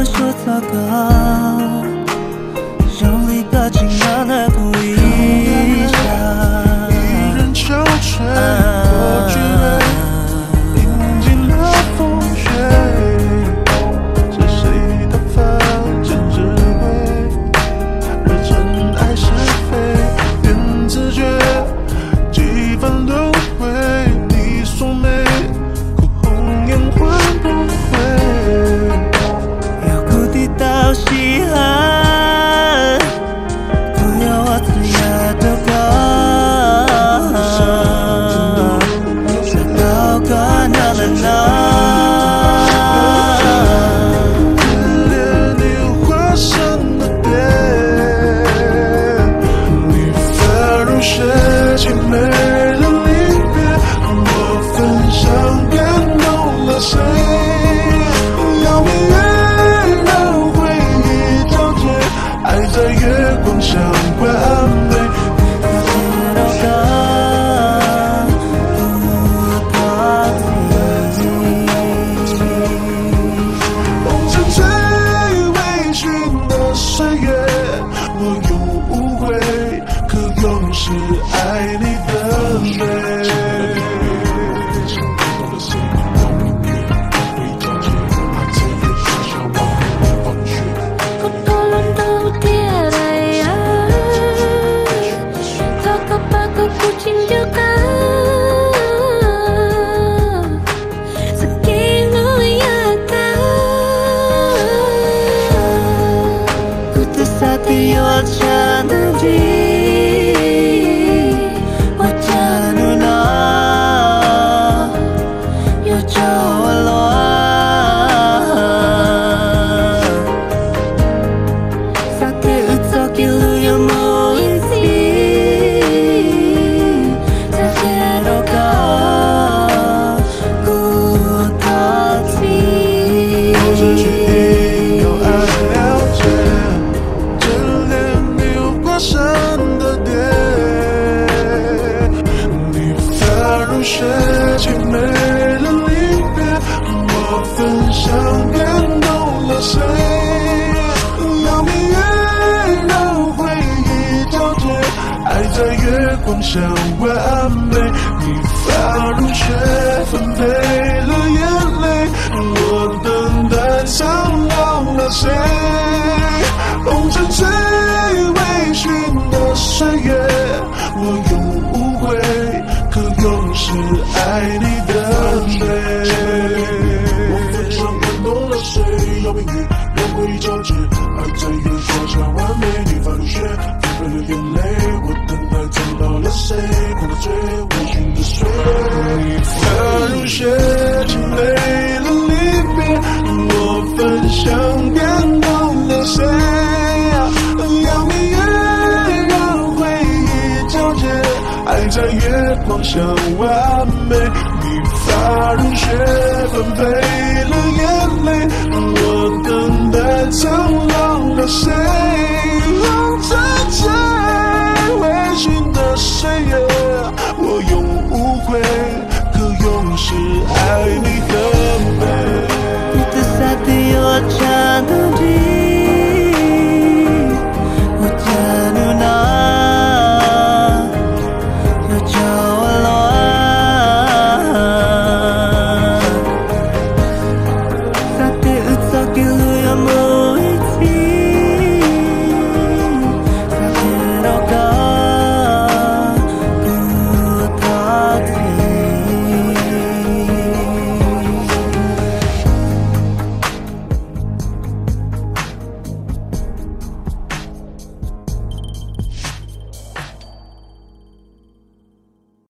Suav txog koj, zoo li koj tsis hnov ntawm kuv ib sab. Yog kuv tiv tauj sij hawm, kuv yuav ua txhua yam rau koj, kom tau koj nyob ntawm no. Koj tuaj los ntau tiag lawm, thov koj pab kom kuv tsis nco qab. Txoj kev hlub yav tag, kuv twb xav tias yuav tshaj ntawd ntxiv, ua cas hnub no yuav tsaug ua luaj. Xav tias wb txoj kev hlub yuav mus ib txhis, xav tias rau koj kuv thov txim.